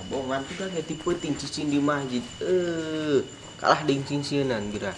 Bongan tuh kan ti peuting cicing di masjid. Kalah ding singsieunan geura.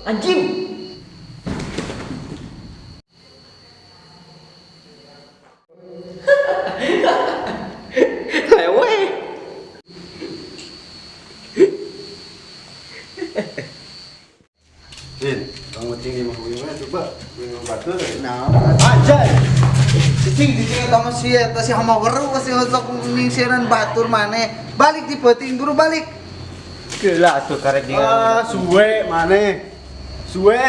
Anjing. Lewe. Din, kamu tinggi mah gimana coba? Minum batu. Nah, anjay. Cicing cicing eta mah si eta si hama weru si sok nyingsieunan batur maneh. Balik di peuting buru balik. Geula atuh karek jeung. Ah, suwe maneh. Suwe.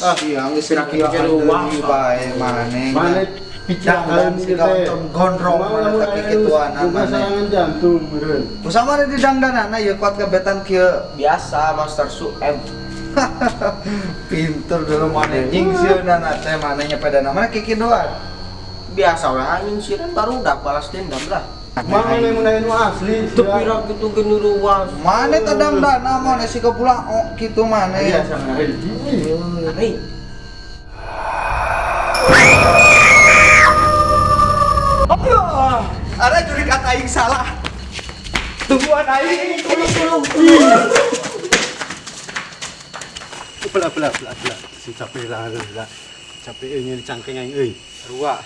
Ah, iya geus pira-pira deui bae maneh. Maneh pikiran si gondrong maneh tapi kituanan maneh. Serangan jantung meureun. Kumaha maneh di dangdanana ieu kuat kebetan kieu. Biasa Master Sueb. Pinter dulu maneh nyingsieunan teh maneh nyepedana maneh kikiduan. Biasa we nyingsieunan barudak balas dendam lah. Mana mun aya nu asli teu pira kitu ge nuruas. Maneh teh dangdana maneh si kepulang oh kitu maneh. Biasa ngari. Allah, ada juri kata aing salah. Tungguan aing, tolong. Bela bela bela bela. Si capek lah lah. Capek euy nyeri cangkeng aing euy. Sarua.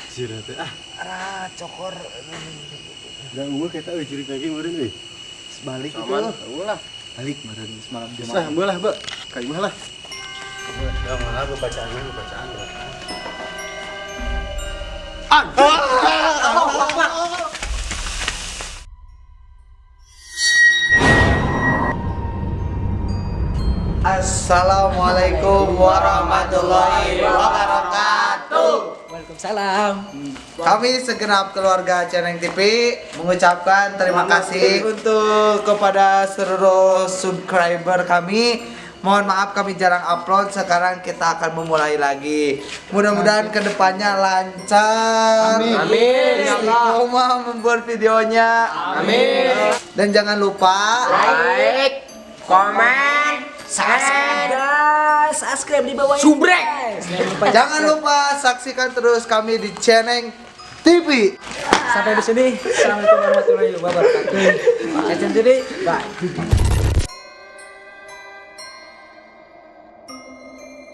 Sieun teh ah. Ara cokor. Da eueuh kita euy jurig lagi meureun euy. Balik itu. Ulah. Balik meureun semalam jemaah. Sah meulah be. Ka imah lah. Da malah bacaan bacaan. Assalamualaikum warahmatullahi wabarakatuh. Waalaikumsalam. Kami segenap keluarga Ceneng TV mengucapkan terima kasih untuk kepada seluruh subscriber kami. Mohon maaf kami jarang upload, sekarang kita akan memulai lagi. Mudah-mudahan kedepannya lancar. Amin. Amin. Istiqomah membuat videonya. Amin. Dan jangan lupa like, komen, subscribe, subscribe di bawah ini. Subrek. Jangan lupa saksikan terus kami di Ceneng TV. Sampai di sini. Assalamualaikum warahmatullahi wabarakatuh. Ceneng TV. Bye.